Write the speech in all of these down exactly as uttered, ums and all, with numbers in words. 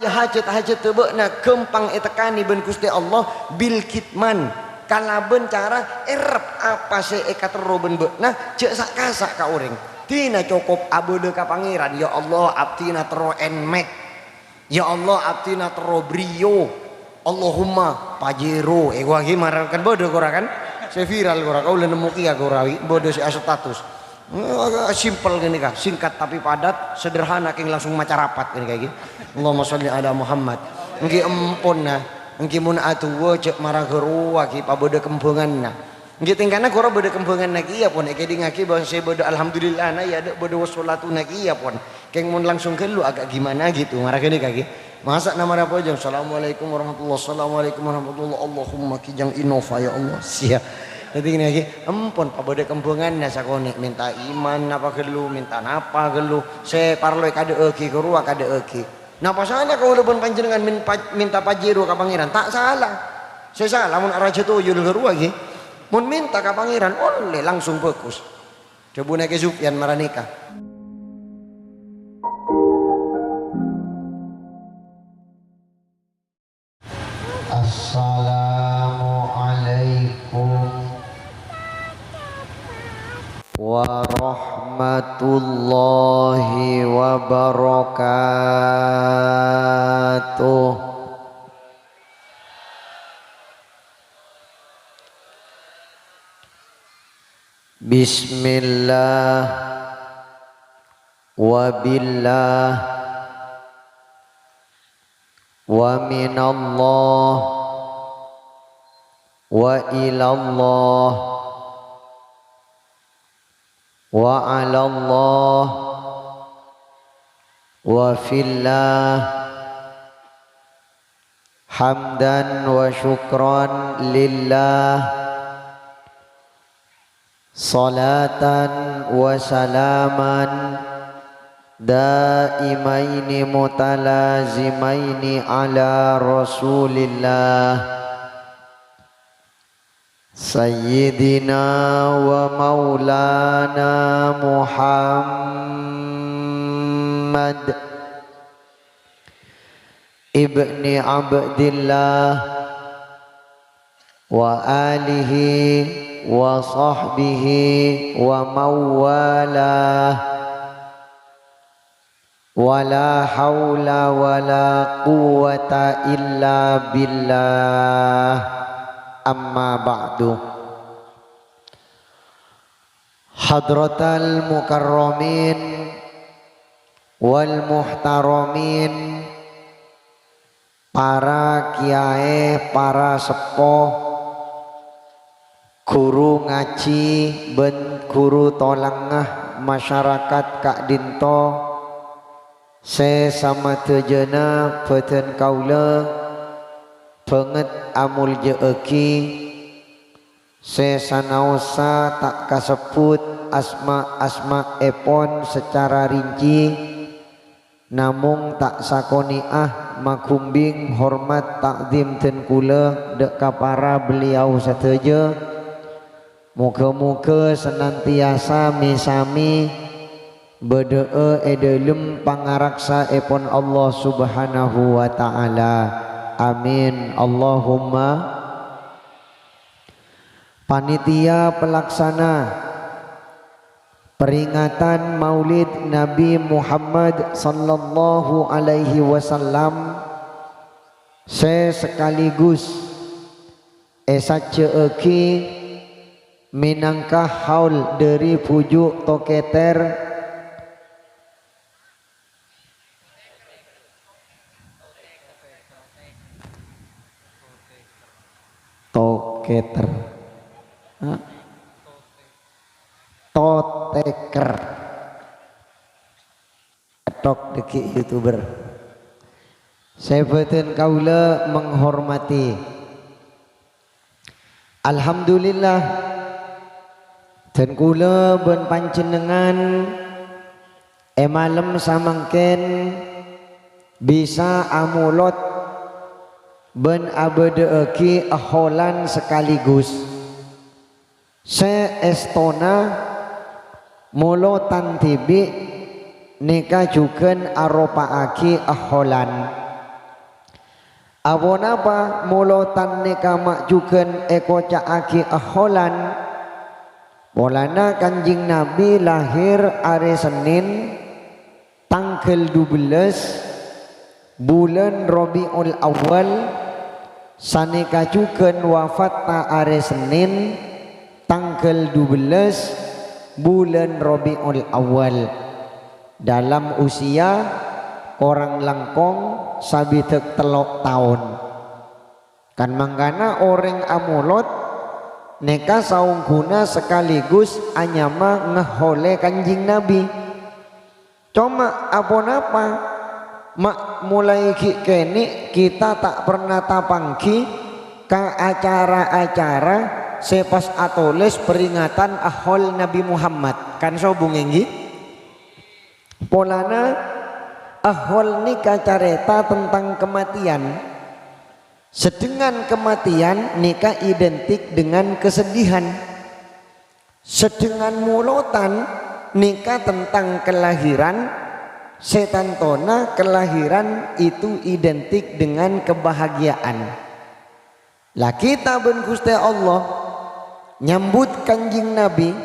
hajat-hajatta bâ'na ghâmpang ètekkanè bân Ghustè Allah bil kitman, kalabân cara èrep apa sè èkaterro bân bâ'na, jhâ' sa'-kasa' ka orèng. Dina cokop abâlâ ka Pangèran, "Ya Allah, abdhina terro Nmax. Ya Allah, abdhina terro Brio. Allahumma Pajero." Eh, wah, ghi mara kan bâdâ ghârâ kan? Sè viral ghârâ, kaulâ nemmo kèya ghârâ, wi, bâdâ sè astatus. Eh, simpel ghânèka, singkat tapi padat, sederhana, kèng langsung maca rapat ghânèka ghi. Allahumma sholli ala Muhammad. Èngghi empon, nah. Èngghi mon adu'a jhâ' mara ghâruwa ghi, pabâdâ kembhânganna. Èngghi tèngkana ghârâ bâdâ kembhânganna kèya pon, èkèdingngaghi bâ-, sè bâdâ alhamdulillahna, ya, dâ' bâdâ wassolatuna kèya pon. Kèng mon langsung ghâllu agak gimana gitu, mara ghânèka ghi. Masa' namara pojhâng, "Assalamualaikum warahmatullah, assalamualaikum warahmatullah, Allahumma Kijang Innova, ya Allah." Sia. Dâddhi ghânèka ghi, empon pabâdâ kembhânganna sakonè', mènta iman napa ghâllu, mènta napa ghâllu, sè parlo èkadâ'aghi ghâruwa kadâ'aghi. Napa sala kaulâ bân panjhennengngan min-, pa-, mènta Pajero ka Pangèran? Ta' sala. Sè sala mon arajâ toyol ghâruwa ghi. Mon mènta ka Pangèran, ollè langsung bhâghus. Dhâbuna Kè Sufyan maranèka. Assalamualaikum warahmatullahi wabarakatuh. Bismillah, wa billah, wa minallah, wa ilallah, wa alallah, wa fillah. Hamdan wa syukran lillah, salatan wa salaman daimaini mutalazimaini ala Rasulillah, Sayyidina wa Maulana Muhammad ibni Abdillah, wa alihi wa sahbihi wa mawalah. Wala haula wala quwwata illa billah. Amma ba'du. Hadratal mukarramin wal muhtaramin, para kiyaè, para seppo, ghuru ngajhi bân ghuru tolangnga masyarakat ka'dinto, sè samadhâjâna bhâdhân kaulâ bângèt amoljâ'aghi, sè sanaossa ta' kasebbhut asma-asmaèpon sacara rinci, namong ta' sakonè'a maghumbing hormat ta'zim dhân kulâ dâ' ka para beliau sadhâjâ. Moghâ-moghâ sanantiyasa mè-samè bâdâ'â è dhâlem pangaraksaèpon Allah Subhanahu wa Ta'ala. Amin. Allahumma. Panitia pelaksana peringatan Maulid Nabi Muhammad sallallahu alaihi wasallam sè sekaligus èsajjhâ'aghi mènangka haul dhâri Bhuju' Toketer. Toketer. Hah? Toteker. Tok dâgghi' YouTuber. Sè bhâdhân kaulâ menghormati. Alhamdulillah, dhân kulâ bân panjhennengngan è malem samangkèn bisa amolod bân abâdâ'aghi èholan sekaligus. Sè èstona molo tan dhibi' nèka jhughân aropa'aghi èholan. Aponapa molotan nèka ma' jhughân èkoca'aghi eholan? Polana Kanjeng Nabi lahir arè Sennèn, tangghâl dubellâs bulân Rabiul Awal, sanèka jhughân wafatta arè Sennèn, tangghâl dubellâs bulân Rabiul Awal, dalam usia korang langkong sabidhâk tello' taon. Kan mangkana orèng amolot nèka saongghuna sakaligus anyama ngaholè Kanjeng Nabi. Coma aponapa ma' molaè ghi' kènè' kita ta' perna tapangghi ka acara-acara sè pas atolès peringatan ahol Nabi Muhammad? Kan sobung, èngghi? Polana ahol nèka carèta tentang kematian. Sedhengan kematian nèka identik dengan kesedihan. Sedhengan molotan nèka tentang kelahiran, sè tantona kelahiran itu identik dengan kebahagiaan. La kita bân Ghustè Allah nyambut Kanjeng Nabi,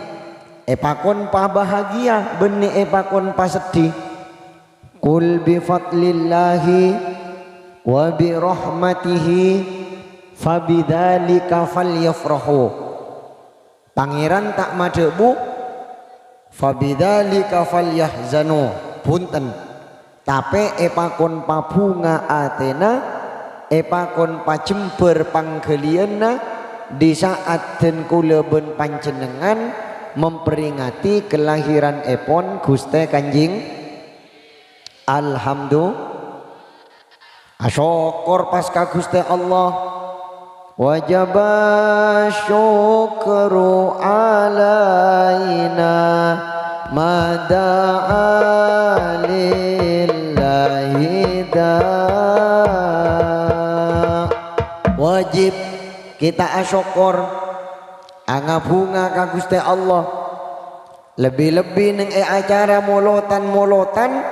èpakon pabahagia bânnè èpakon paseddhi. "Qul bi fadlillahi wa bi rahmatihi fabidzalika falyafrahu." Pangèran ta' madhâbu, "Fabidzalika falyahzanu." Bhunten. Tapè èpakon pabhunga atèna, èpakon pajembhâr pangghâliyânna, di sa'at dhân kaulâ bân panjhennengngan memperingati kelahiranèpon Ghustè Kanjeng Alhamdu-, asokkor pas ka Ghustè Allah. Wajaba syukru alaina mada'a lillahi da. Wajib kita asokkor, angabhunga ka Ghustè Allah. Lebbi-lebbi neng è acara molotan-molotan,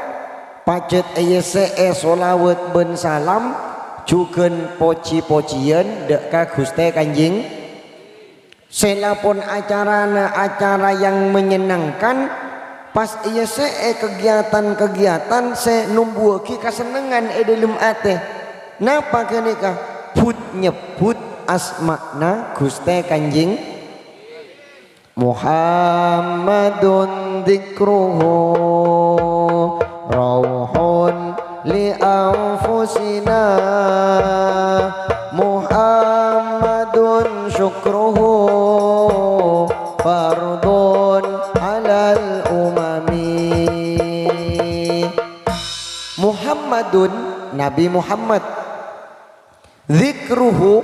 pajhât èyessè'è sholawat bân salam, jhughân pojhi-pojhiyân dâ' ka Ghustè Kanjeng. Sè la pon acarana acara yang menyenangkan, pas èyessè'è kegiatan-kegiatan sè nombuwâghi kasennengngan è dhâlem atè. Napa ghânèka? But-nyebbhut asma'na Ghustè Kanjeng. Muhammadun dzikruhu rauhun li anfusina. Muhammadun syukruhu fardun alal umami. Muhammadun, Nabi Muhammad. Dzikruhu,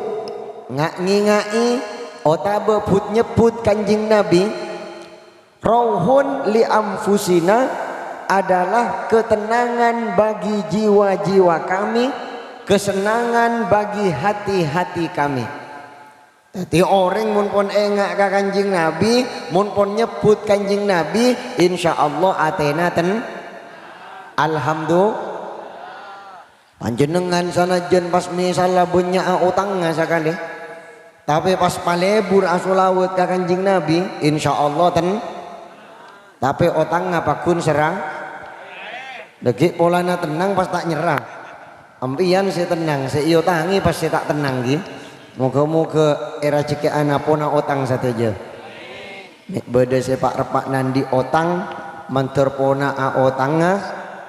nga'-ngènga'è otabâ but-nyebbhut Kanjeng Nabi, rauhun li anfusina, adalah ketenangan bagi jiwa-jiwa kami, kesenangan bagi hati-hati kami. Dhâddhi orèng mon pon enga' ka Kanjeng Nabi, mon pon nyebbhut Kanjeng Nabi, insyaallah atèna ten-, alhamdu-, Panjhennengngan sanajjhân pas mèsalla bânnya'a otangnga sakalè, tapè pas palebur asolawat ka Kanjeng Nabi, insyaallah ten-, tapè otangnga pagghun serra-, dhâggi' polana tennang pas ta' nyerra. Empèyan sè tennang, sè èotangè pas sè ta' tennang, ghi. Moghâ-moghâ èrajhekkè'ana pona otang sadhâjâ. Mè' bâdâ sè pa'-reppa' nandi' otang, mandhâr pona'a otangnga,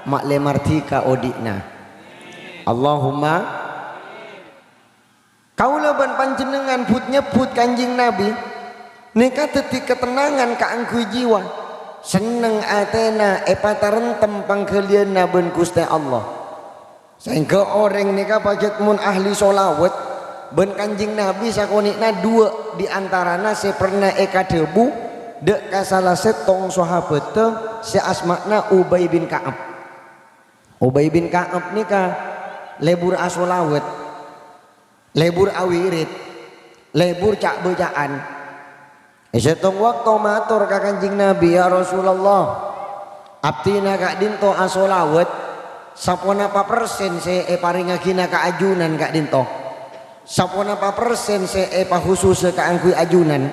ma' lè mardhika odi'na. Allahumma. Kaulâ bân panjhennengngan but-nyebbhut Kanjeng Nabi, nèka dhâddhi katennangan kaangghuy jiwa. Senneng atèna èpatarèntem pangghâliyânna bân Ghustè Allah. Saèngghâ orèng nèka pajhât mon ahli sholawat, bân Kanjeng Nabi sakonè'na duwâ' di antarana sè pernah èkadhâbu dâ' ka sala sèttong sahabhâtta sè asma'na Ubay bin Ka'ab. Ubay bin Ka'ab nèka lebur asholawat, lebur awirid, lebur ca'-bâca'an. È sèttong bâkto mator ka Kanjeng Nabi, "Ya Rasulullah, abdhina ka'dinto asholawat, Saponapa persen sè èparèngngaghinah ka ajunan ka'dinto? Saponapa persen sè èpahususa kaangghuy ajunan?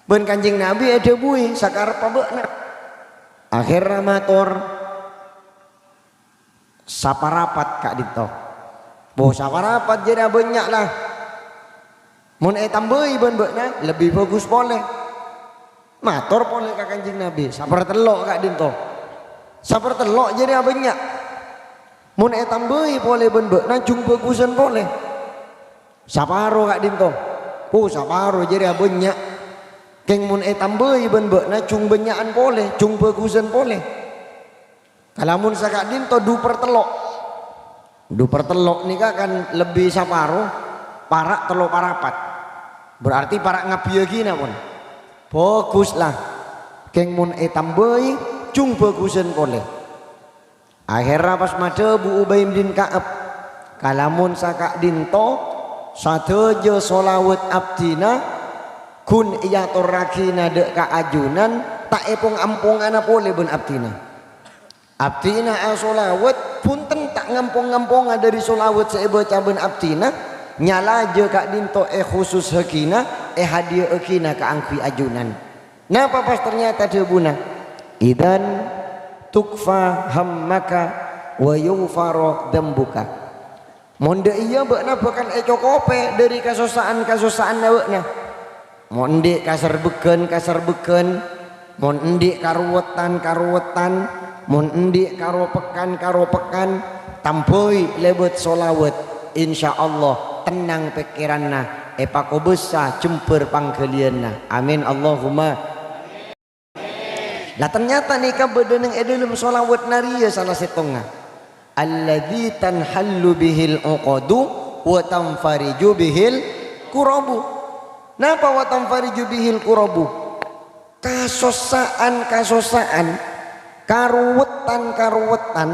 Bân Kanjeng Nabi èdhâbuwi, "Sakarebbhâ bâ'na." Akhèrra mator, "Saparapat ka'dinto." "Bo, saparapat jârèya bânnya', la. Mon ètambâi bân bâ'na, lebbi bhâghus polè." Mator polè ka Kanjeng Nabi, "Sapartello' ka'dinto." "Sapartello' jârèya bânnya'. Mon ètambâi polè bân bâ'na, jhung bhâghusân polè." "Saparo ka'dinto." "Oh, saparo jârèya bânnya'. Kèng mon ètambâi bân bâ'na, jhung bânnya'an polè, jhung bhâghusân polè." Kalamon saka'dinto du per tello'. Du per tello' nèka kan lebbi saparo, para' tello parapat. Berarti para' ngabbhiyâghina, pon. Bhâghus, la. Kèng mon ètambâi, jhung bhâghusân polè. Akhèrra pas madhâbu Ubay bin Ka'ab, "Kalamon saka'dinto sadhâjâ sholawat abdhina ghun èyatorraghina dâ' ka ajunan, ta' èpong-ampongana polè bân abdhina." Abdhina asholawat, bhunten ta' ngampong-ngamponga dhâri sholawat sè èbâca bân abdhina, nyalajâ ka'dinto èkhusushaghina, èhadiyâ'aghina kaangghuy ajunan. Napa pas ternyata dhâbuna? "Idzan tukfa hammaka wa yughfara dzambuka." Mon dâ' iyâ bâ'na bhâkal ècokobhi dhâri kasossa'an-kasossa'anna bâ'na. Mon andi' kaserbhâghân, kaserbhâghân, mon andi' karowètan, karowètan, mon andi' karopèkan, karopèkan, tambâi lèbât sholawat. Insyaallah, tennang pèkkèranna, èpakobâsa jembhâr pangghâliyânna. Amin, Allahumma. La, ternyata nèka bâdâ neng è dhâlem sholawat nariyah sala sèttongnga. "Alladzi tanhallu bihil 'uqadu wa tanfariju bihil kurabu." Napa wa tanfariju bihil kurabu? Kasossa'an-kasossa'an, karowètan-karowètan,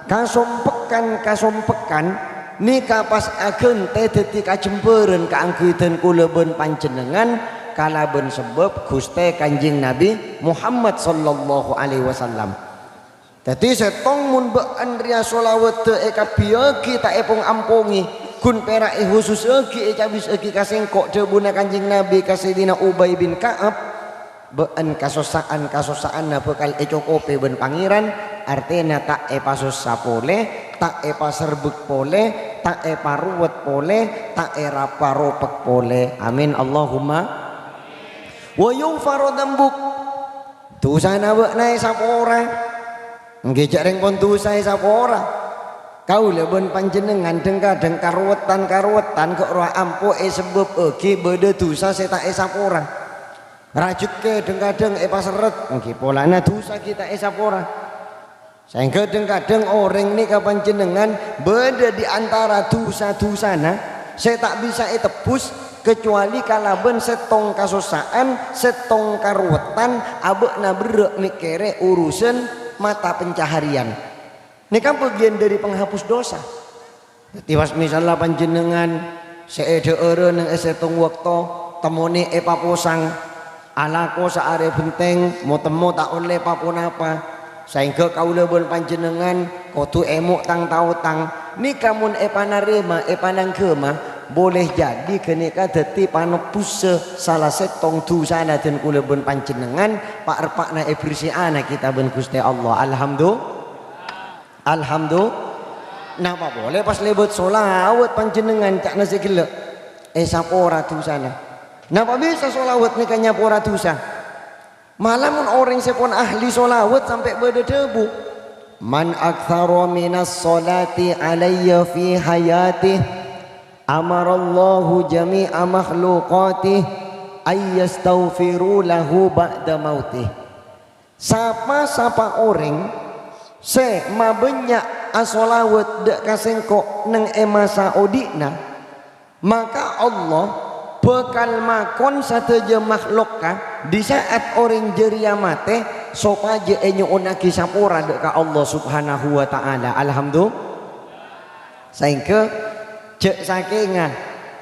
kasompèkan-kasompèkan, nèka pas aghântè dhâddhi kajembhârân kaangghuy dân kaulâ bân panjhennengngan kalabân sabâb Ghustè Kanjeng Nabi Muhammad sallallahu alaihi wasallam. Dhâddhi, sèttong mon bâ'ân rèya sholawatta èkabbhiyâghi ta' èpong-ampongè, ghun pèra' èhususaghi, ècabisaghi ka sèngko', dhâbuna Kanjeng Nabi ka Sayyidina Ubay bin Ka'ab, "Bâ'ân kasossa'an-kasossa'anna bhâkal ècokobhi bân Pangèran, artèna ta' èpasossa polè, ta' èpaserbhâk polè, ta' èparowèt polè, ta' èparopèk polè." Amin, Allahumma. "Wa yughfaru dzambuk." Dusana bâ'na èsapora. Èngghi jhâ' rèng pon dusa èsapora. Kaulâ bân panjhennengngan dhâng-kadhâng karowètan-karowètan ghâ' rowa ampo èsabâbbhâghi bâdâ dusa sè ta' èsapora. Rajhekkè dhâng-kadhâng èpaserret, èngghi polana dusa ghi' ta' èsapora. Saèngghâ dhâng-kadhâng orèng nèka panjhennengngan bâdâ è antara dusa-dusana sè ta' bisa ètebbhus, kacobâli kalabân sèttong kasossa'an, sèttong karowètan, abâ'na berrâ' mèkkèrè urusan mata pencaharian. Nèka bâgiyân dhâri penghapus dosa. Dhâddhi, pas misalla panjhennengngan sè èdhâ'ârâ neng è sèttong bâkto, temmonè èpaposang, alako saarè bhenteng, mo-temmo ta' ollè pa-ponapa, saèngghâ kaulâ bân panjhennengngan kodhu èmo' tang-taotang, nèka mon èpanarèma, èpanangghâma, boleh jadi ghânèka dhâddhi panebbussa sala sèttong dusana dân kaulâ bân panjhennengngan, pa'-reppa'na èbersi'ana kitabân Ghustè Allah. Alhamdu-, Alhamdu-, napa polè pas lèbât sholawat panjhennengngan ca'na sè ghellâ'? Èsapora dusana. Napa bisa sholawat nèka nyapora dusa? Malah mon orèng sè pon ahli sholawat sampè' bâdâ dhâbu, "Man aktsara minas sholati alayya fi hayati, amarallahu jami'a makhluqati ayyastaghfiru lahu ba'da mautih." Sapa-sapa orèng sè mabânnya' asholawat dâ' ka sèngko' neng è masa odi'na, maka Allah bhâkal makon sadhâjâ makhlukka di sa'at orèng jârèya matè, sopajâ ènyo'onnaghi sapora dâ' ka Allah Subhanahu wa Ta'ala. Alhamdu-, Saèngghâ, jhâ' sakènga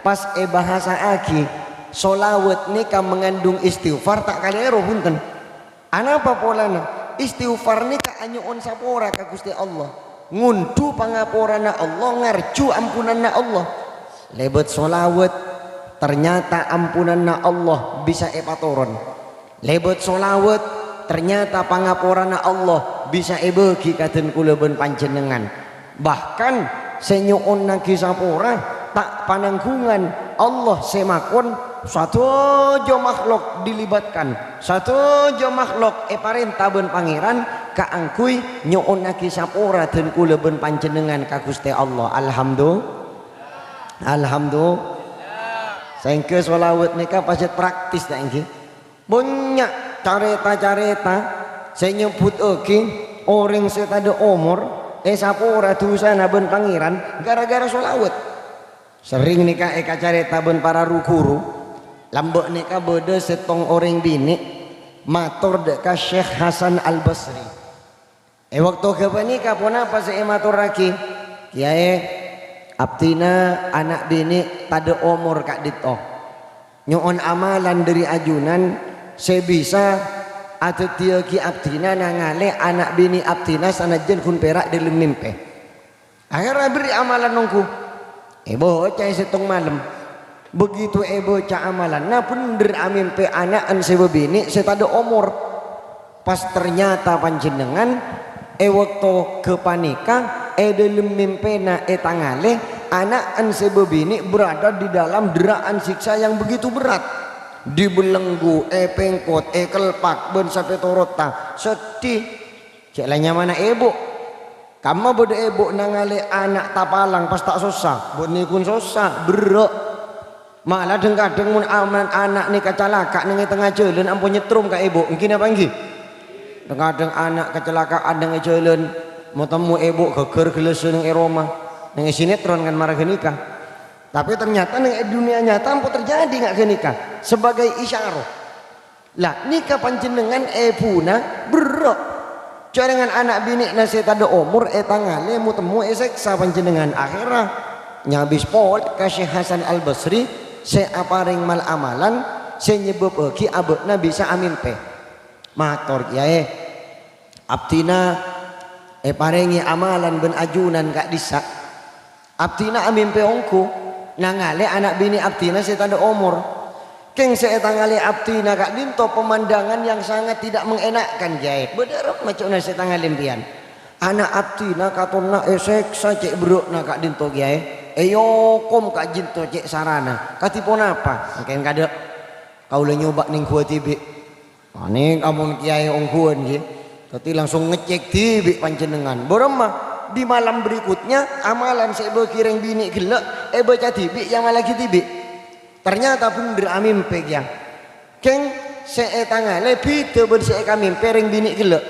pas èbhâhasa'aghi, sholawat nèka mangandung istighfar ta' kalèro, bhunten. Anapa polana? Istighfar nèka anyo'on sapora ka Ghustè Allah. Ngonḍhu' pangaporana Allah, ngarju ampunanna Allah. Lèbât sholawat, ternyata ampunanna Allah bisa èpatoron. Lèbât sholawat, ternyata pangaporana Allah bisa èbâgi ka dân kaulâ bân panjhennengngan. Bahkan, sè nyo'onnaghi sapora ta' pananggungan, Allah sè makon, sadhâjâ makhluk dilibatkan, sadhâjâ makhluk èparènta bân Pangèran kaangghuy nyo'onnaghi sapora dân kaulâ bân panjhennengngan ka Ghustè Allah. Alhamdu-, alhamdu-, Saèngghâ sholawat nèka pajhât praktis, ta' ènggi? Bânnya' carèta-carèta sè nyebbhuttaghi orèng sè taḍâ' omor èsapora dhusana bân Pangèran ghârâ-ghârâ sholawat. Serrèng nèka èkacarèta bân para ru-ghuru, lambâ' nèka bâḍâ sèttong orèng binè' mator ḍâ' ka Syekh Hasan Al-Basri. È bâkto ghâpanèka ponapa sè èmatorraghi? "Kèyaè, abdhina ana' binè' taḍâ' omor ka'ḍinto. Nyo'on amalan ḍâri ajunan sè bisa adhâddhiyâghi abdhina nangalè ana' binè' abdhina sanajjân ghun pèra' ḍâlem mèmpè." Akhèrra èberri' amalan ongghu. Èbâca è sèttong malem. Begitu èbâca amalanna, bhendher amèmpè ana'en sè bâbinè' sè taḍâ' omor. Pas ternyata panjhennengngan, è bâkto ghâpanèka, è ḍâlem mèmpèna ètangalè, ana'en sè bâbinè' berada di dalam deraan siksa yang begitu berat. Dibelenggu, èpèngkot, èkelpak, bân sapètorotta. Seddhi. Cè' la nyamana èbhu. Kamma bâḍâ èbhu nangalè ana' tapalang pas ta' sossa, bânnè ghun sossa, berrâ'. Mala dhâng-kadhâng mon aman ana' nèka calaka' neng è tengnga jhâlân ampon nyetrom ka èbhu, ènggi napa ènggi? Dhâng-kadhâng ana' kacalaka'an neng è jhâlân, mo-temmo èbhu ghâgghâr ghellâssa neng è roma, neng è sinetron kan mara ghânèka. Tapè ternyata neng è dhunnya nyata ampon terjadi nga' ghânèka, sebagai isyarah. La, nèka panjhennengngan èbhuna berrâ'. Jhârengan ana' binè'na sè taḍâ' omor ètangalè mo-temmo èsèksa panjhennengngan. Akhèrra nyabis polè ka Syekh Hasan Al-Basri sè aparèng mal-amalan sè nyebbhâbbhâghi abâ'na bisa amèmpè. Mator, "Kèyaè, abdhina èparèngè amalan bân ajunan ka'ḍissa'." Abdhina amèmpè ongghu, nangalè ana' binè' abdhina sè taḍâ' omor. Kèng sè ètangalè abdhina ka'ḍinto pemandangan yang sangat tidak mengenakkan, Kèyaè. Bâḍâ arapa maco'na sè ètangalè empèyan? Ana' abdhina katonna èsèksa cè' berrâ'na ka'ḍinto, Kèyaè. Èokom ka'ḍinto cè' sarana. Kadhi ponapa? Mangkèn kaḍâ'. Kaulâ nyoba nèngguwâ dhibi'. Anèng amon kèyaè ongghuwân, ghi. Dhâddhi langsung ngecek dhibi' panjhennengngan. Bârâmma, di malam berikutnya, amalan sè èbâghi rèng binè' ghellâ' èbâca dhibi', èamallaghi dhibi'. Ternyata bhendher amèmpè kèya. Kèng sè ètangalè bhidhâ bân sè èkamèmpè rèng binè' ghellâ'.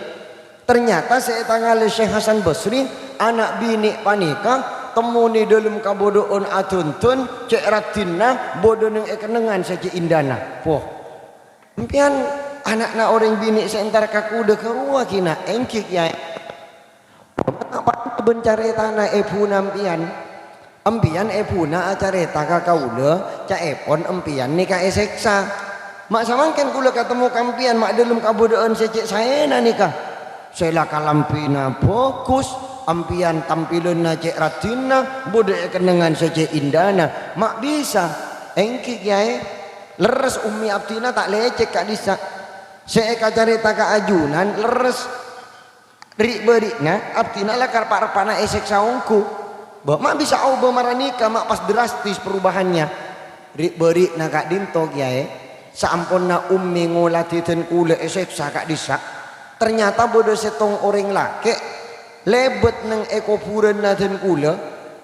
Ternyata sè ètangalè Syekh Hasan Basri, ana' binè' panèka temmona ḍâlem kabâḍâ'ân adhândhân, cè' raddhinna bâḍâ neng è kennengngan sè cè' inḍâna. Poh. Empèyan ana'na orèng binè' sè entar ka kaulâ ghâruwa ghi, na'? Èngghi, Kèyaè. Bârâmma ta' padâ bân carètana èbhuna empèyan. Empèyan èbhuna acarèta ka kaulâ, ca'èpon empèyan nèka èsèksa. Ma' samangkèn kaulâ katemmo ka empèyan ma' ḍâlem kabâḍâ'ân sè cè' saèna nèka. Sè la kalambhina bhâghus, empèyan tampilanna cè' raddhinna, bâḍâ è kennengngan sè cè' inḍâna. Ma' bisa. Èngghi, Kèyaè. Lerres ummi abdhina ta' lècèk ka'ḍissa'. Sè èkacarèta ka ajunan lerres. Ri'-bâri'na abdhina la karpa'-rpa'na èsèksa ongghu. Bâ-, ma' bisa aobâ mara nèka ma' pas drastis perubahannya. Ri'-bâri'na ka'ḍinto, Kèyaè. Saamponna ummi ngoladhi dân kaulâ èsèksa ka'ḍissa'. Ternyata bâḍâ sèttong orèng lakè' lèbât neng è kobhurânna dân kaulâ,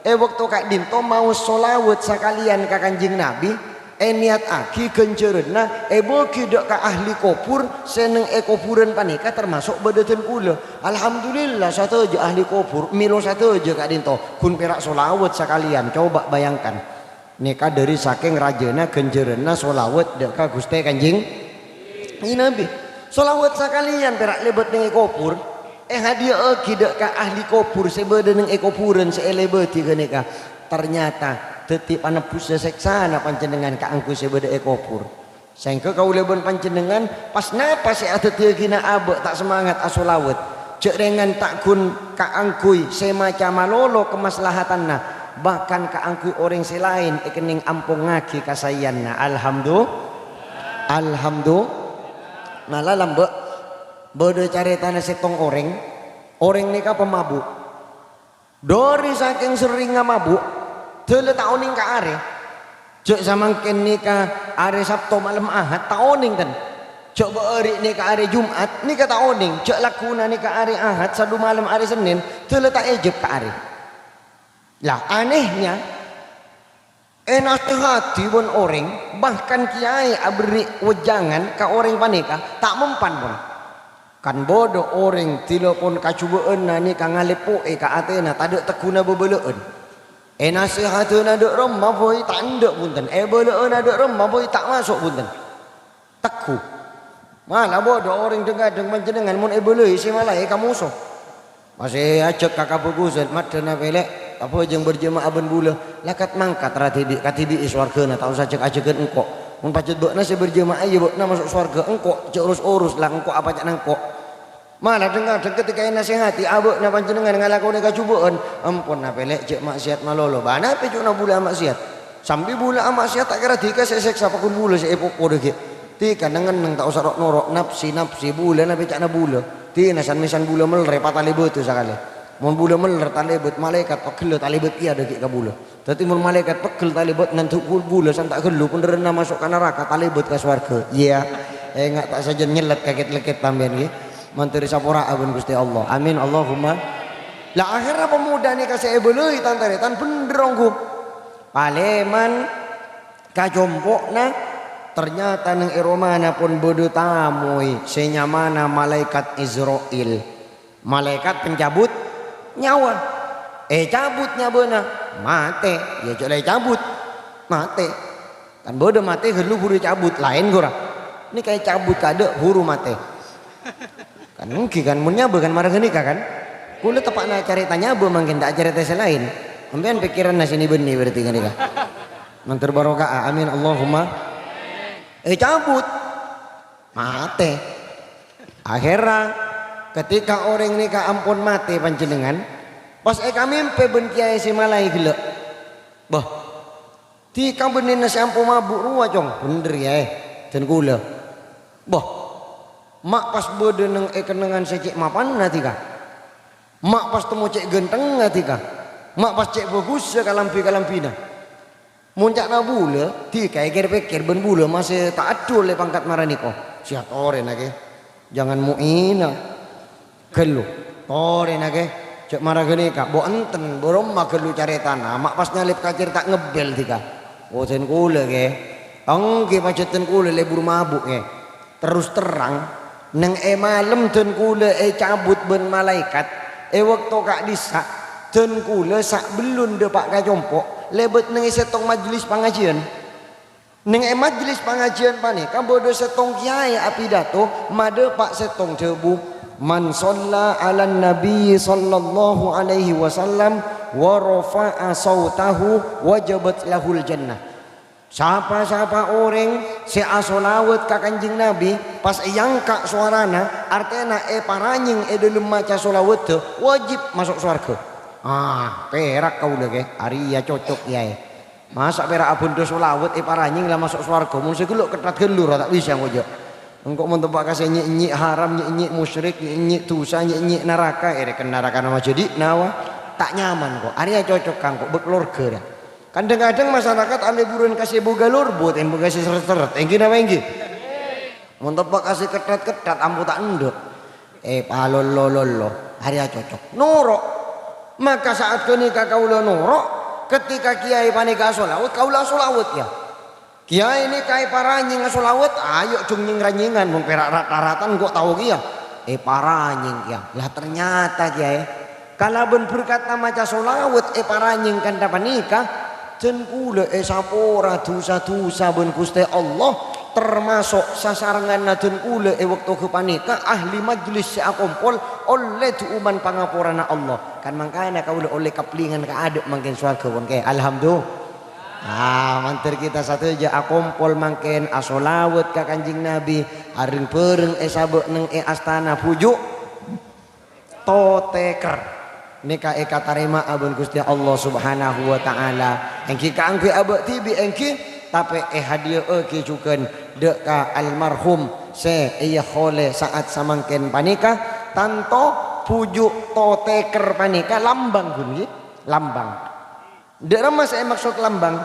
è bâkto ka'ḍinto maos sholawat sakalèyan ka Kanjeng Nabi, ènèyattaghi ghânjhârânna èbâghi ḍâ' ka ahli kobhur sè neng è kobhurân panèka, tamaso' bâḍâ dân kaulâ. Alhamdulillah, sadhâjâ ahli kobhur mèlo sadhâjâ ka'ḍinto, ghun pèra' sholawat sakalèyan. Coba bayangkan. Nèka ḍâri sakèng rajâna ghânjhârânna sholawat ḍâ' ka Ghustè Kanjeng Nabi. Sholawat sakalèyan pèra' lèbât neng è kobhur, èhadiyâ'âghi ḍâ' ka ahli kobhur sè bâḍâ neng è kobhurân sè èlèbâdhi ghânèka. Ternyata dhâddhi panebbussa sèksana panjhennengngan kaangghuy sè bâḍâ è kobhur. Saèngghâ kaulâ bân panjhennengngan pas napa sè adhâddhiyâghina abâ' ta' samangat asholawat. Jhâ' rèngan ta' ghun kaangghuy sè maca malolo kamaslahatanna, bahkan kaangghuy orèng sè laèn èkennèng ampongngaghi kasaèyanna. Alhamdu-, alhamdu-, Nala lambâ', bâdâ carètana sèttong orèng, orèng nèka pamabu'. Dhâri sakèng serringnga mabu', dâlâ ta' onèng ka arè. Jhâ' samangkèn nèka arè Sabto malem Ahad, ta' onèng, ten. Jhâ' bâ'âri' nèka arè Jum'at, nèka ta' onèng. Jhâ' lagghuna nèka arè Ahad, sadu malem arè Sennèn, dâlâ ta' èjhâb ka arè. Lah, anèhnya, ènasèhadhi bân orèng, bahkan kèyaè aberri' wejangan ka orèng panèka, ta' mempan, pon. Kan bâdâ orèng dâlâ pon kajhubâ'ânna nèka ngalèpo'è ka atèna tadâ' tegghuna bâbâlâ'ân. Ènasèhadhâna dâ' remma bhâi ta' endâ', bhunten. Èbâlâ'âna dâ' remma bhâi ta' maso', bhunten. Tegghu. Mala bâdâ orèng dhâng-kadhâng panjhennengngan mon èbâlâi sè malaè ka moso. Masè ajhâk ka kabhâghusân, "Maddhâna pèlè, abhâjâng berjemaah bân bulâ." "La kat-mangkat ra dhibi', kadhibi'i sowarghâna, ta' osa jhâk-ajhâghân engko'. Mon pajhât bâ'na sè berjemaah, iyâ bâ'na maso' sowarghâ, engko' jhâ' ros-oros, la engko' apa ca'na engko'." Mala dhâng-kadhâng ketika ènasèhati, "Abâ'na panjhennengngan ngalakonè kajhubâ'ân, ampon napèlè jhâ' ma'sèyat malolo." Bâ'na pècco'na bulâ ama'sèyat. Sambi bulâ ama'sèyat ta' kèra dhika sè èsèksa, pagghun bulâ sè èpopo dhâggi'. Dhika neng-enneng ta' osa ro'-noro', napsi-napsi bulâ napè ca'na bulâ. Dhina san-mèsan bulâ mellèr patalèbâdhâ sakalè. Mon bulâ mellèr talèbât, malaèkat pagghellâ talèbât kèya dhâggi' ka bulâ. Dhâddhi mon malaèkat pegghel talèbât, nandhu' bulâ san ta' ghellu, bhendherrâ maso' ka naraka, talèbât ka sowarghâ. Iyâ, enga' ta' sajân nyellèt kakèt-lèkèt sampèyan, ghi. Mandhâr èsapora'a bân Ghustè Allah. Amin, Allahumma. Lah, akhèrra pemuda nèka sè èbâlâi, tan-tarètan, bhendher ongghu. Palèman ka compo'na, ternyata neng è romana pon bâdâ tamoy sè nyamana Malaèkat Izrail. Malaèkat pencabut nyawa. Ècabut nyabâna, matè. Iyâ, jhâ' la ècabut, matè. Kan bâdâ matè ghellu buru ècabut, laèn ghâra. Nèka ècabut kaadâ' buru matè. Kan ènggi kan, mon nyabâ kan mara ghânèka kan. Kaulâ teppa'na carèta nyabâ mangkèn ta' carèta sè laèn. Sampèyan pèkkèranna sè nè-bânnè berarti ghânèka. Mandhâr barokah, amin, Allahumma. Ècabut. Matè. Akhèrra, ketika orèng nèka ampon matè panjhennengngan, pas èkamèmpè bân kèyaè sè malaè ghellâ'. Bâh, dhika bânnèna sè ampo mabu' rowa, Cong. Bhendher, yâ, è, dân kaulâ. Bâh, ma' pas bâdâ neng è kennengngan sè cè' mapanna dhika. Ma' pas temmo cè' ghântengnga dhika. Ma' pas cè' bhâghussâ kalambi-kalambina. Mon ca'na bulâ, dhika èkèr-pèkkèr bân bulâ masè ta' adhul è pangkat mara nèko. Sèyah torèna, Kè. Jangan mu'ina. Ghellu. Torèna, Kè. Jhâ' mara ghânèka. Bo' enten, bo' romma ghellu carètana. Ma' pas nyalèp kacèr ta' ngebbel dhika. Oh, dân kaulâ, Kè. Ènggi pajhât dân kaulâ lebur mabu', Kè. Terros terrang, neng è malem dân kaulâ ècabut bân malaèkat, è bâkto ka'dhissa', dân kaulâ sabellun dâpa' ka compo', lèbât neng è sèttong majlis pangajiyân. Neng è majlis pangajiyân panèka bâdâ sèttong kèyaè apidato madâpa' sèttong dhâbu, "Man shalla 'alan Nabi sallallahu alaihi wasallam wa rafa'a shautahu wajabat lahul jannah." Pa-sapa orèng sè asolawat ka Kanjeng Nabi, pas èangka' sowarana, artèna èparanyèng è dhâlem maca solawat, wajib maso' sowarghâ. Ah, pèra' kaulâ, Kè, arèya cocok, yâ, è. Masa' pèra' abhândhâ solawat èparanyèng la maso' sowarghâ, mon sè ghellu' kettat ghellu' ra ta' bisa, ngoca'. Engko' mon teppa' ka sè nyè'-nyè' haram, nyè'-nyè' musyrik, nyè'-nyè' dhusa, nyè'-nyè' naraka, èrèken narakana majâdhi'na, wa. Ta' nyaman, ko'. Arèya cocok, kangko, bâk lorghâ, ra. Kadhâng-kadhâng masarakat alèburân ka sè bhughâ lorbhut, èmbhâ ka sè sèrrèt-sèrrèt. Ènggi napa ènggi? Mon teppa' ka sè kettat-kettat, ampo ta' endâ'. Èpalollo-lollo, arèya cocok. Noro'. Maka sa'at ghânèka kaulâ noro', ketika kèyaè panèka asolawat, kaulâ asolawat, yâ. Kèyaè nèka èparanyèng asolawat, ayo jhung nyèng-ranyèngan, mon pèra' rat-taratan engko' tao kèya. Èparanyèng kèya. Lah, ternyata kèyaè, kalabân berkatna maca solawat èparanyèng kantha panèka, dân kaulâ èsapora dhusa-dhusa bân Ghustè Allah, termaso' sasarengnganna dân kaulâ è bâkto ghâpanèka ahli majlis sè akompol ollè du'uman pangaporana Allah. Kan mangkana kaulâ ollè kaplèngan kaadâ' mangkèn sowarghâ, pon, Kè. Alhamdulillah. Ah, mandhâr kita sadhâjâ akompol mangkèn, asolawat ka Kanjeng Nabi, areng-bhâreng èsabâ' neng è astana, bhuju'. Toteker. Nèka èkatarèma'a bân Ghustè Allah Subhanahu wa Ta'ala. Èngghi kaangghuy abâ' dhibi' èngghi, tapè èhadiyâ'aghi jhughân dâ' ka almarhum sè èyaholè sa'at samangkèn panèka, tanto bhuju' toteker panèka lambang, ghun, ghi? Lambang. Dâ' ramma sè èmaksod lambang?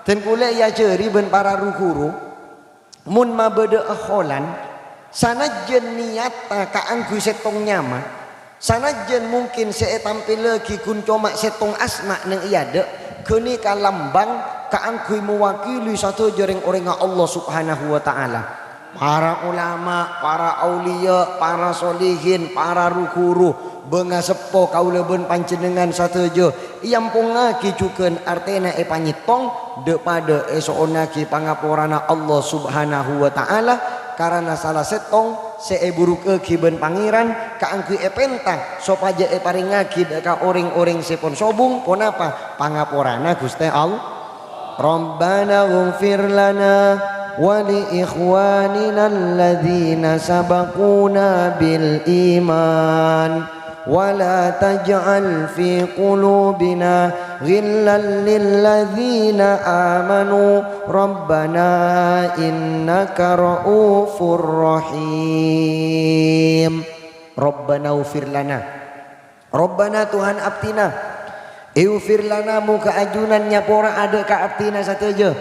Dân kulâ èajhâri bân para ru-ghuru, mon mabâdâ'â holan, sanajjân niyatta kaangghuy sèttong nyama, sanajjân mungkin sè ètampèllaghi ghun coma sèttong asma' neng è adâ', ghânèka lambang kaangghuy mawakili sadhâjâ rèng-orèngnga Allah Subhanahu wa Ta'ala. Para ulama, para auliya, para solihin, para ru-ghuru, bângaseppo kaulâ bân panjhennengngan sadhâjâ èampongngaghi jhughân artèna èpanyèttong, dâ'-padâ èso'onnaghi pangaporana Allah Subhanahu wa Ta'ala, karana sala sèttong sè èburukaghi bân Pangèran kaangghuy èpènta sopajâ èparèngngaghi dâ' ka orèng-orèng sè pon sobung, ponapa? Pangaporana Ghustè Allah. Rabbana ighfir lana wa li ikhwanina alladzina sabaquna bil iman, wa la taj'al fi qulubina ghillan lil ladzina amanu, rabbana innaka ra'ufur rahim. Rabbana ighfir lana. Rabbana, Tuhan abdhina, ighfir lana, moghâ ajunan nyapora'a dâ' ka abdhina sadhâjâ.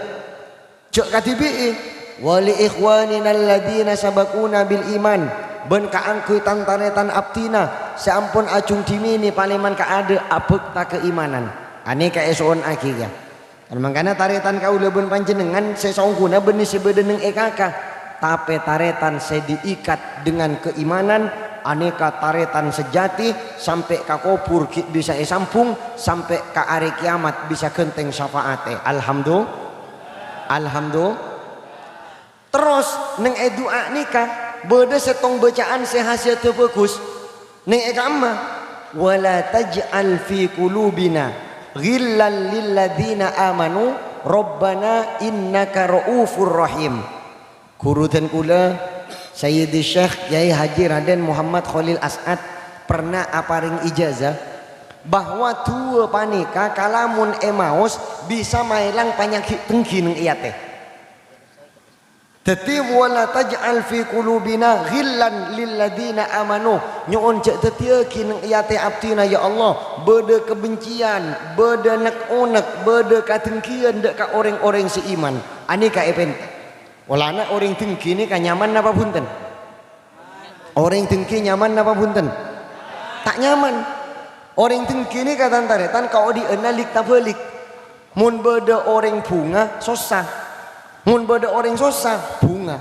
Jhâ' kadhibi'i, wa li ikhwanina alladzina sabaquna bil iman, bân kaangghuy tan-tarètan abdhina sè ampon ajhung dhimènè palèman ka adâ' abhâkta kaimanan. Anèka èso'onnaghi, yâ. Kan mangkana tarètan kaulâ bân panjhennengngan sè saongghuna bânnè sè bâdâ neng è kaka, tapè tarètan sè diikat dengan keimanan, anèka tarètan sejati, sampè' ka kobhur ghi' bisa èsambhung, sampè' ka arè kèyamat bisa ghântèng syafa'atè. Alhamdu-, alhamdu-, Terros, neng è du'a nèka bâdâ sèttong bâca'an sè hasèyadhâ bhâghus. Neng è ka'imma, "Wa la taj'al fi qulubina ghillan lil ladzina amanu, rabbana innaka ra'ufur rahim." Ghuru dân kulâ, Sayyidi Syekh Kyai Haji Raden Muhammad Kholil As'ad, pernah aparèng ijazah bahwa du'a panèka kalamon èmaos bisa maèlang panyakèt dengghi neng è atè. Dhâddhi, "Wa la taj'al fi qulubina ghillan lil ladzina amanu." Nyo'on jhâ' dhâddhiyâghi neng è atè abdhina, ya Allah, bâdâ kabenciyan, bâdâ nek-onek, bâdâ kadengghiyân dâ' ka orèng-orèng sè iman. Anèka èpènta. Polana orèng dengghi nèka nyaman napa bhunten? Orèng dengghi nyaman napa bhunten? Ta' nyaman. Orèng dengghi nèka tan-tarètan kaodi'ânna lik-tabâlik. Mon bâdâ orèng bhunga, sossa. Mon bâdâ orèng sossa, bhunga.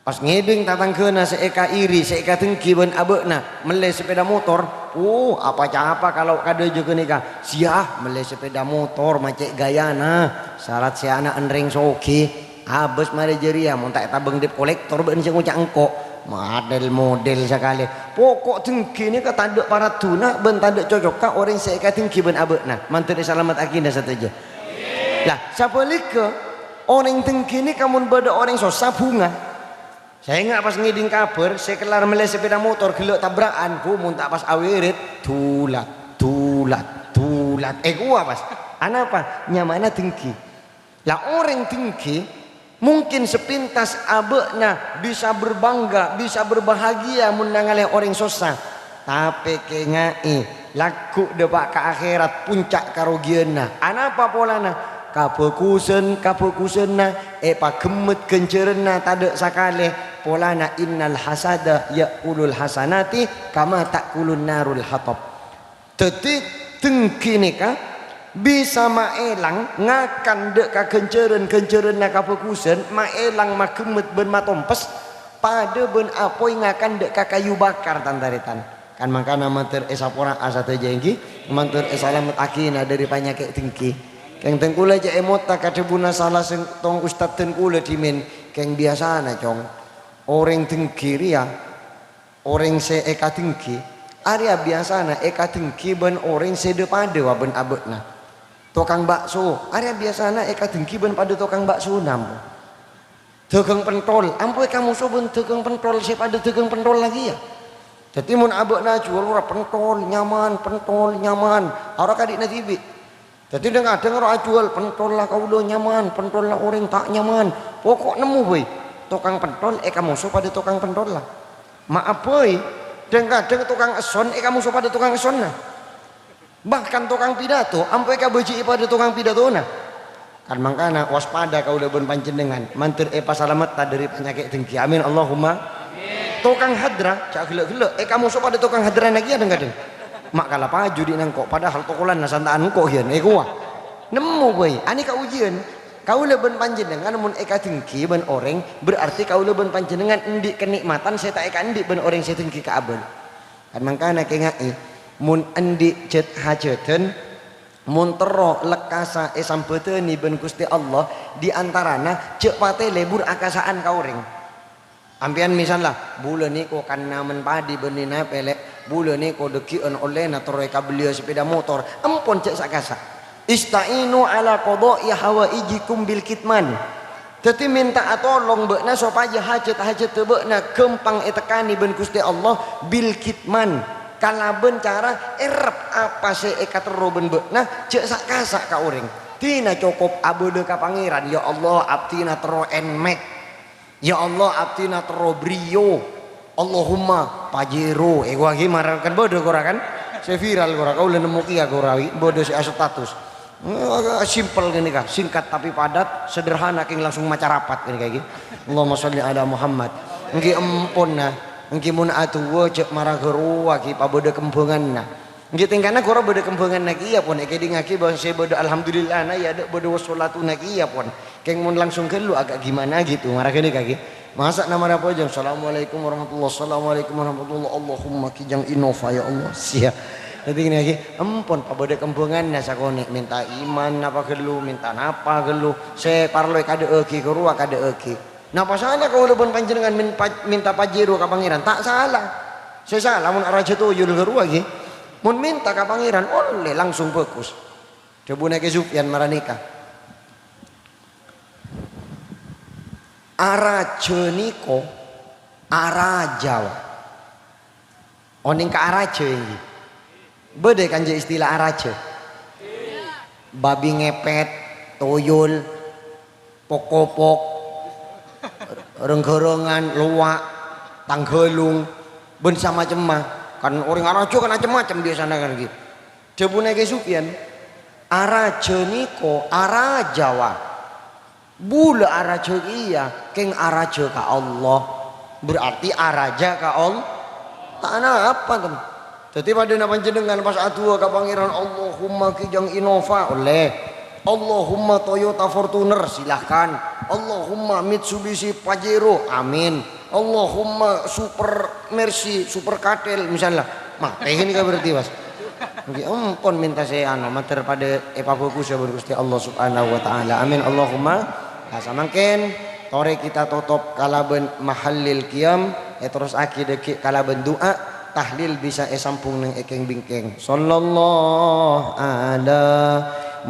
Pas ngèdhing tatangghâna sè èkairi, sè èkadengghi bân abâ'na, mellè sepeda motor, oh, apa-capa kalau kadâjâ ghânèka, "Siah, mellè sepeda motor, ma' cè' ghâjâna, sarat sè ana' orèng soghi." Abâs marè jârèya, mon ta' ètabâng dep kolektor bâ'na sè ngoca' engko'. Model-model sakalè. Poko' dengghi nèka tadâ' paraddhuna bân tadâ' cocokka orèng sè èkadengghi bân abâ'na. Mandhâr èsalamettaghi sadhâjâ. Lah, sabhâligghâ, orèng dengghi nèka mon bâdâ orèng sossa, bhunga. Sènga' pas ngèdhing kabhâr, sè kellar mellè sepeda motor ghellâ' tabra'an, bu, mon ta' pas awèrèt, dulat, dulat, dulat. Eh, kowa pas. Anapa? Nyamana dengghi. Lah, orèng dengghi, mungkin sepintas abâ'na bisa berbangga, bisa berbahagia mon nangalè orèng sossa. Tapè kènga'è, lagghu' dâpa' ka akhèrat, ponca' karogiyanna. Anapa polana? Kabhâghusân-kabhâghusânna èpaghemmet ghânjhârânna tadâ' sakalè, polana innal hasada ya'kulul hasanati kama ta'kulun narul hatab. Dhâddhi, dengghi nèka bisa maèlang ngakan dâ' ka ghânjhârân-ghânjhârânna kabhâghusân, maèlang maghemmet bân matompes, padâ bân apoy ngakan dâ' ka kayu bakar, tan-tarètan. Kan mangkana mandhâr èsapora'a sadhâjâ èngghi, mandhâr èsalamettaghi dhâri panyakèt dengghi. Kèng dhân kulâ cè' èmotta ka dhâbuna sala sèttong ustad dhân kulâ dhimèn, kèng biyasana, Cong. Orèng dengghi rèya Orèng sè èkadengghi, arèya biyasana èkadengghi bân orèng sè dhâ-padhâ wa bân abâ'na. Tokang bakso, arèya biyasana èkadengghi bân padâ tokang baksona, ampo. Dhâghâng pentol, ampo èkamoso bân dhâghâng pentol sè padâ dhâghâng pentol laghi, yâ. Dhâddhi mon abâ'na ajhuwâl ora pentol, nyaman, pentol, nyaman. Ora kadhi'na dhibi'. Dhâddhi dhâng-kadhâng ora ajhuwâl, "Pentolla kaulâ nyaman, pentolla orèng ta' nyaman." Pokok nemmo bhâi. Tokang pentol èkamoso padâ tokang pentolla. Maaf bhâi, dhâng-kadhâng tokang esson èkamoso padâ tokang essonna. Bahkan tokang pidato ampo èkabâji'i padâ tokang pidatona. Kan mangkana, waspada kaulâ bân panjhennengngan, mandhâr èpasalametta dhâri panyakè' dengghi. Amin, Allahumma. Tokang hadra, jhâ' ghellâ'-ghellâ', èkamoso padâ tokang hadrana kèya dhâng-kadhâng. Ma' kala paju dhi' nangko', padahal tokolanna santa'an engko' kèya, èkowa. Nemmo bhâi, anèka ujiyân. Kaulâ bân panjhennengngan mon èkadengghi bân orèng, berarti kaulâ bân panjhennengngan andi' kanikmatan sè ta' èkaandi' bân orèng sè dengghi ka abâl. Kan mangkana kènga'è, mon andi' jhât-hajhâdhân, mon terro lekkasa èsambhâdhâni bân Ghustè Allah, di antarana jhâ' patè lebur akasa'an ka orèng. Ampèyan misalla, bulâ nèko kanna men padhi bânnè napè, Lè', bulâ nèko dhâggi'ân ollèna terro èkabelliyâ sepeda motor, empon jhâ' sa'-kasa'. "Ista'inu ala qadha'i hawaijikum bil kitman." Dhâddhi, mènta'a tolong bâ'na sopajâ hajhât-hajhâddhâ bâ'na ghâmpang ètekkanè bân Ghustè Allah bil kitman, kalabân cara èrep apa sè èkaterro bân bâ'na, jhâ' sa'-kasa' ka orèng. Dina cokop abâlâ ka Pangèran, "Ya Allah, abdhina terro Nmax. Ya Allah, abdhina terro Brio. Allahumma Pajero." Èkowa ghi' mara kan bâdâ kora kan? Sè viral kora, kaulâ nemmo kèya kora, bâdâ sè astatus. Eh, simpel ghânèka, singkat tapi padat, sederhana, kèng langsung maca rapat ghânèka ghi. Allahumma shalli ala Muhammad. Èngghi empon, nah. Èngghi mon adu'a jhâ' mara ghâruwa ghi, pabâdâ kembhânganna. Èngghi tèngkana kora bâdâ kembhânganna kèya pon, èkèdingngaghi bâ-, sè bâdâ alhamdulillahna, ya, dâ' bâdâ wassolatuna kèya pon. Kèng mon langsung ghâllu agak gimana gitu, mara ghânèka ghi. Masa' namara pajâng, "Assalamualaikum warahmatullah, assalamualaikum warahmatullah, Allahumma Kijang Innova, ya Allah." Sia. Dhâddhi ghânèka ghi, empon pabâdâ kembhânganna sakonè', mènta iman napa ghâllu, mènta napa ghâllu, sè parlo èkadâ'aghi, ghâruwa kadâ'aghi. Napa sala kaulâ bân panjhennengngan mèn-, pa-, mènta Pajero ka Pangèran? Ta' sala. Sè sala mon arajâ toyol ghâruwa ghi. Mon mènta ka Pangèran, ollè langsung bhâghus. Dhâbuna Kè Sufyan mara nèka. Arajâ nèko arajâ, wa. Onèng ka arajâ, èngghi? Bâdâ kanjâ istilah arajâ? Babi ngepet, toyol, pok-kopok, reng-ghârângan, lowa', tangghâlung, bân samacemma. Kan orèng arajâ kan macem-macem biyasana kan, ghi. Dhâbuna Kè Sufyan, "Arajâ nèko arajâ, wa. Bulâ arajâ kèya, kèng arajâ ka Allah." Berarti arajâ ka Allah. Ta' napa, ten. Dhâddhi, padâna panjhennengngan pas adu'a ka Pangèran, "Allahumma Kijang Innova," ollè. "Allahumma Toyota Fortuner," silahkan. "Allahumma Mitsubishi Pajero," amin. "Allahumma Super Mercy, Super Katel," misalnya. Matè ghânèka berarti, Mas. Èngghi empon mènta sè, anu, mandhâr padâ èpabhâghus bân Ghustè Allah Subhanahu wa Ta'ala. Amin, Allahumma. Nah, samangkèn, torè kita totop kalabân mahallil qiyam, èterrossaghi dhâggi' kalabân du'a, tahlil bisa èsambhung neng èkèng-bingkèng. Sallallahu ala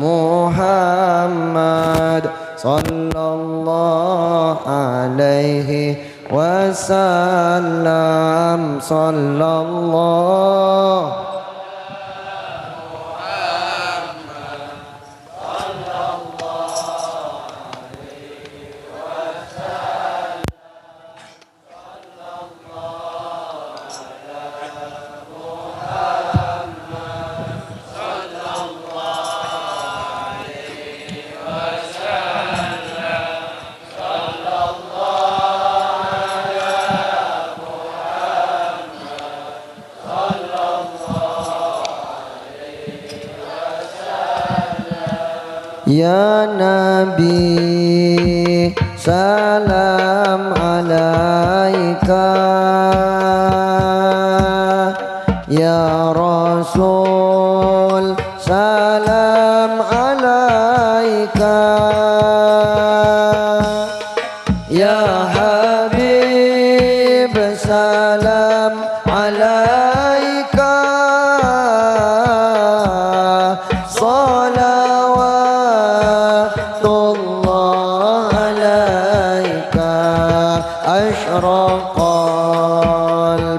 Muhammad, sallallahu alaihi wasallam, sallallahu. Ya Nabi, salam alaika. Ya Rasul, salam alaika. Ya Habib, salam alaika. Salawatullah alaika. Asyraqal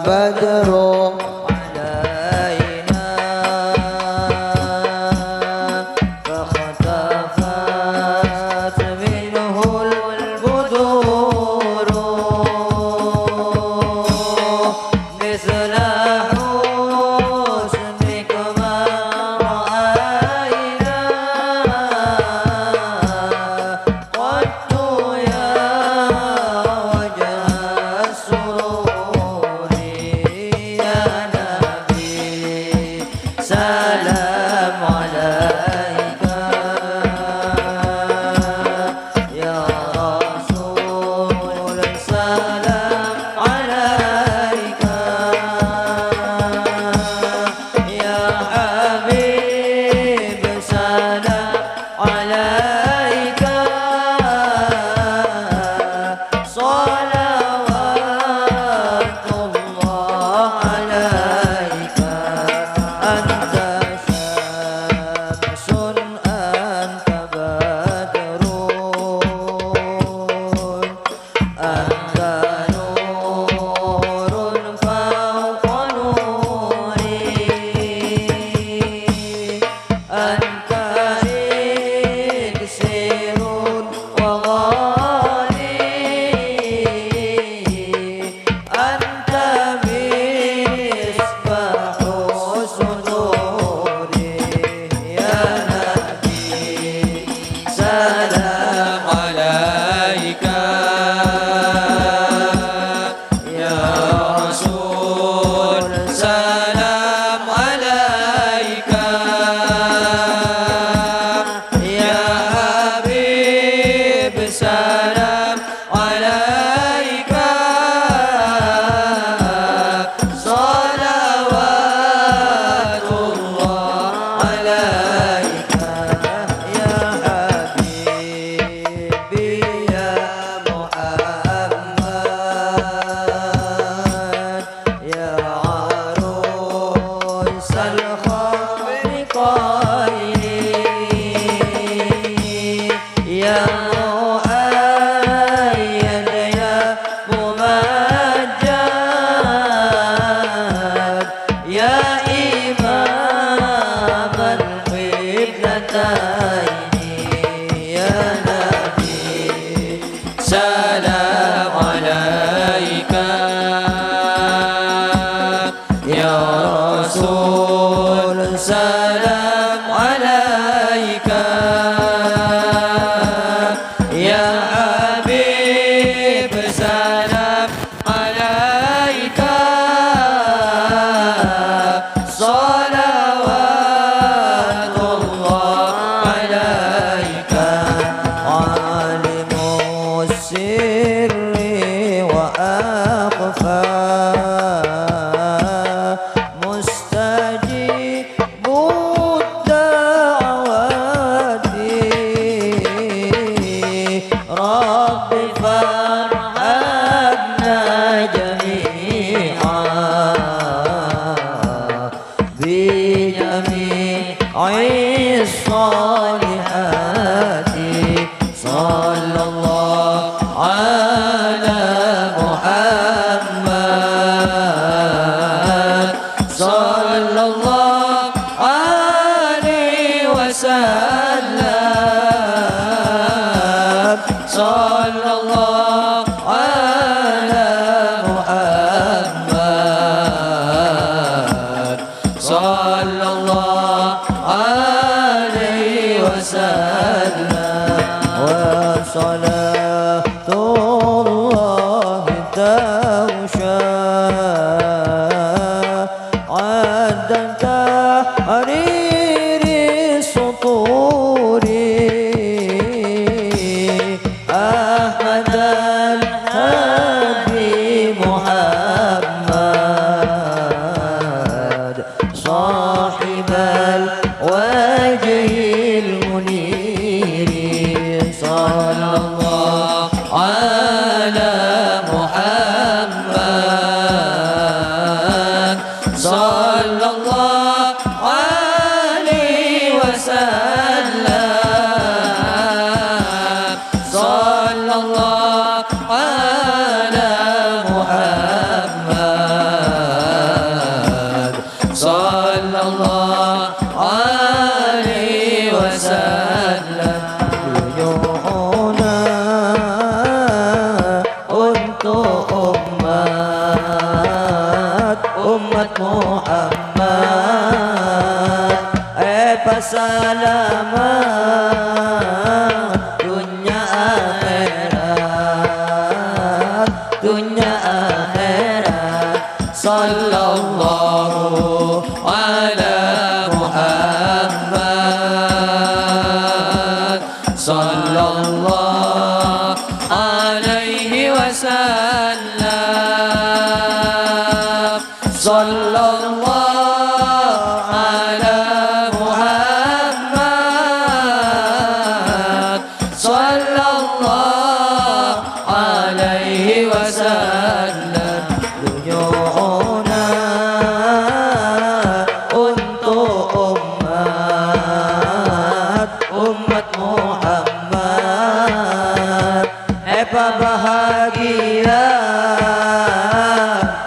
badru وصلاة الله تغشى عند تحرير السطور. أحمد الهادي محمد صاحب الوجه المنير. صلى الله على محمد، صلى الله عليه وسلم. صلى الله على محمد، صلى الله عليه وسلم. Dunya'ana untuk umat, umat Muhammad, èpasalamet dunnya akhèrat, dunnya akhèrat. Sallallahu ala Muhammad, sallallahu alaihi wasallam. صلى الله على محمد، صلى الله عليه وسلم. Dunya'ana untuk umat, umat Muhammad. Èpabahagiyâ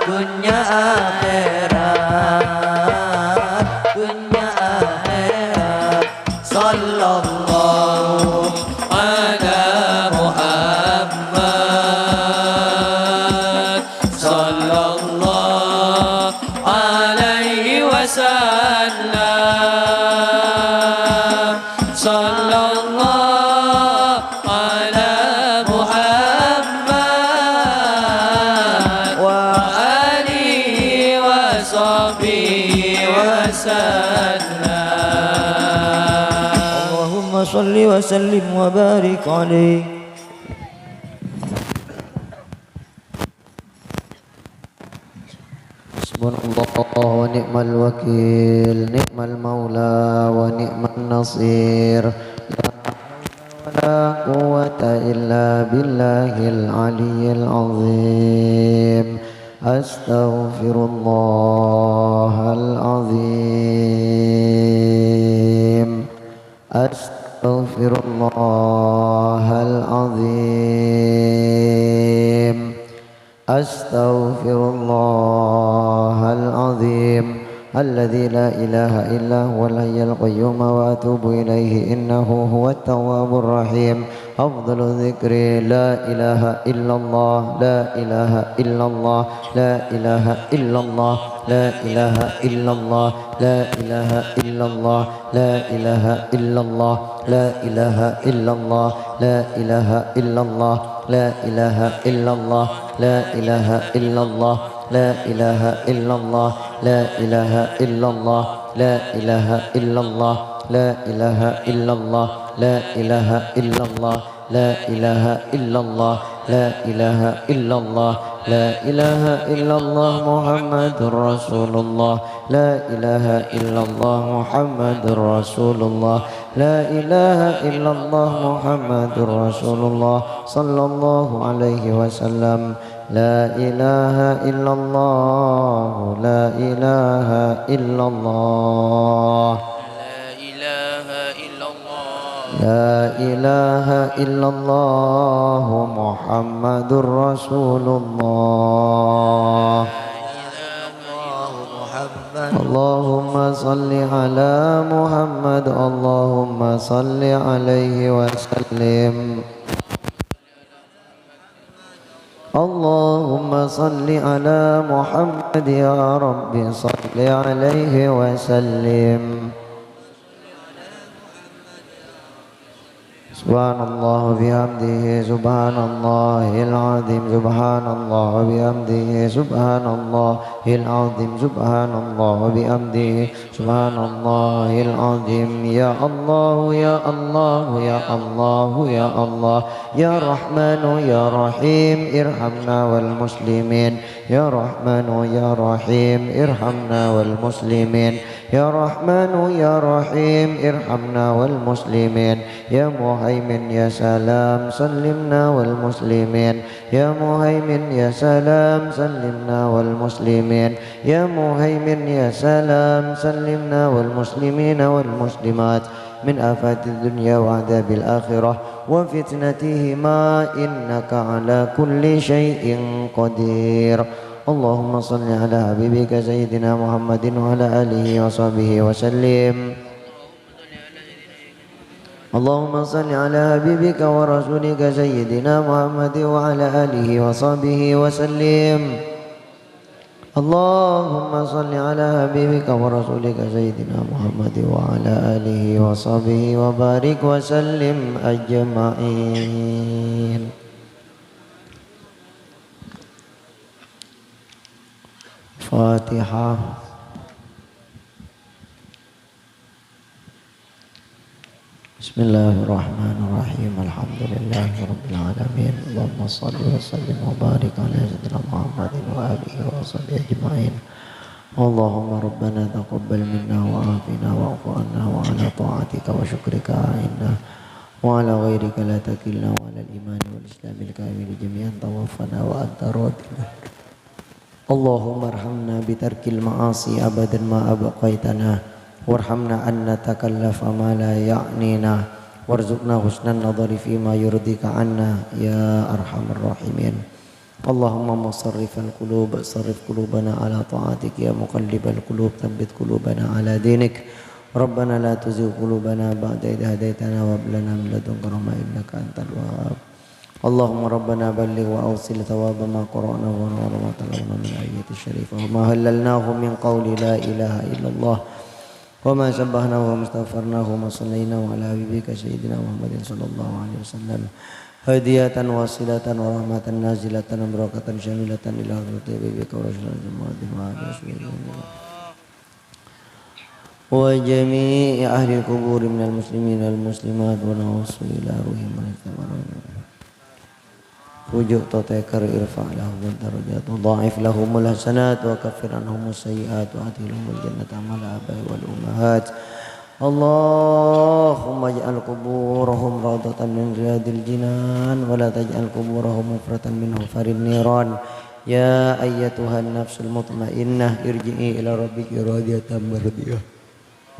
dunnya akhèrat, dunnya akhèrat. Sallallahu ala Muhammad, sallallahu alaihi wasallam. Sallallahu ala Muhammad wa alihi wa sahbihi wa sallam. Allahumma shalli wa sallim wa barik alaihi. حسبنا الله ونعم الوكيل، نعم المولى ونعم النصير. لا حول ولا قوة إلا بالله العلي العظيم. أستغفر الله العظيم. أستغفر الله العظيم. أستغفر الله العظيم الذي لا إله إلا هو الحي القيوم وأتوب إليه إنه هو التواب الرحيم. أفضل الذكر لا إله إلا الله، لا إله إلا الله، لا إله إلا الله، لا إله إلا الله، لا إله إلا الله. لا إله إلا الله، لا إله إلا الله، لا إله إلا الله، لا إله إلا الله، لا إله إلا الله، لا إله إلا الله، لا إله إلا الله، لا إله إلا الله، لا إله إلا الله، لا إله إلا الله. لا إله إلا الله، لا إله إلا الله، لا إله إلا الله محمد رسول الله، لا إله إلا الله محمد رسول الله، لا إله إلا الله محمد رسول الله، صلى الله عليه وسلم. لا إله إلا الله، لا إله إلا الله. لا إله إلا الله. لا إله إلا الله محمد رسول الله. لا إله إلا الله محمد. اللهم صل على محمد، اللهم صل عليه وسلم. اللهم صل على محمد يا رب، صل عليه وسلم. Subhanallah bihamdihi, subhanallahil azim, subhanallah bihamdihi, subhanallahil azim, subhanallah bihamdihi, subhanallahil azim. Ya Allah, ya Allah, ya Allah, ya Allah, ya Rahmanu, ya Rahim, irhamna wal muslimin. Ya Rahmanu, ya Rahim, irhamna wal muslimin. Ya Rahmanu, ya Rahim, irhamna wal muslimin. Ya Muhaimin, ya Salam, sallimna wal muslimin. Ya Muhaimin, ya Salam, sallimna wal muslimin. Ya Muhaimin, ya Salam, sallimna wal muslimina wal muslimat min afatid dunya wa adzabil akhirah wa fitnatihima, innaka ala kulli syai'in qadir. Allahumma salli ala habibika sayyidina Muhammadin wa ala alihi wa sahbihi wa sallim. Allahumma salli ala habibika wa rasulika sayyidina Muhammadin wa ala alihi wa sahbihi wa sallim. Allahumma salli ala habibika wa rasulika sayyidina Muhammadin wa ala alihi wa sahbihi wa barik wa sallim ajma'in. Fatihah. Bismillahirrahmanirrahim. Alhamdulillahirabbil alamin. Allahumma shalli wa sallim wa barik ala sayyidina Muhammadin wa alihi wa sahbihi ajma'in. Allahumma rabbana taqabbal minna wa afina wa'fu anna wa ala ta'atika wa syukrika a'inna wa ala ghairika la takilna wa ala al-imani wal islamil kamili jami'an tawaffana wa anta radina. Allahumma arhamna bitarkil ma'asi abadan ma abqaitana, warhamna an natakallafa ma la ya'nina, warzuqna husnan nadhari fima yurdika anna, ya arhamar rahimin. Allahumma musarrifal qulub, sarrif qulubana ala ta'atik, ya muqallibal qulub, tsabbit qulubana ala dinik. Rabbana la tuzigh qulubana ba'da idh hadaytana wa hab lana min ladunka rahmah innaka antal wahhab. Allahumma rabbana balligh wa awsil thawaba ma qara'nahu wa nura ma talawnahu min ayati syarifah wa ma hallalnahu min qawli la ilaha illallah wa ma sabbahnahu wa ma istaghfarnahu wa ma shallainahu ala habibika sayyidina Muhammadin sallallahu alaihi wasallam hadiyatan wasilatan wa rahmatan nazilatan wa barakatan syamilatan ila hadrati habibika wa rasulika Muhammadin wa alihi wa sahbihi wa jami'i ahlil quburi minal muslimin wal muslimat wa na'udzu ila ruhi man istamarra. Puju' totekar irfa' lahum darajat wa dha'if lahumul hasanat wa kaffir anhumus sayyi'at wa adkhilhumul jannata ma'al aba'i wal ummahat. Allahumma ij'al quburahum rawdatan min riyadil jinan wa la taj'al quburahum hufratan min hufarin niran. Ya ayyatuhan nafsul mutmainnah, irji'i ila rabbiki radiyatan mardiyah.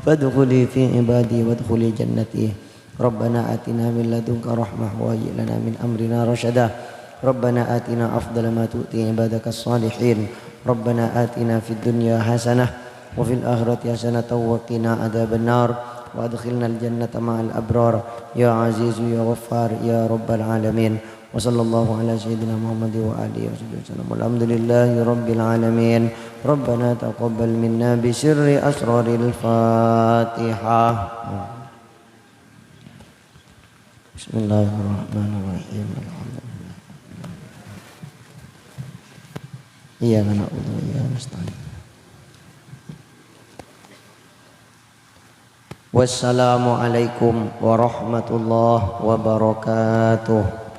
Fadkhuli fi ibadi wadkhuli jannati. Rabbana atina min ladunka rahmah wa hayyi' lana min amrina rasyada. Rabbana atina afdala ma tu'ti ibadaka salihin. Rabbana atina fid dunya hasanah wa fil akhirati hasanatan wa qina adzabannar. Wa adkhilnal jannata ma'al abrar. Ya Azizu ya Ghaffar ya Rabbal alamin. Wa sallallahu ala sayyidina Muhammad wa alihi wa sahbihi wasallam. Walhamdulillahi rabbil alamin. Rabbana taqabbal minna bi sirri asraril Fatihah. Bismillahirrahmanirrahim. Alhamdulillah. Iyyaka na'budu wa iyyaka nasta'in. Wassalamualaikum warahmatullahi wabarakatuh.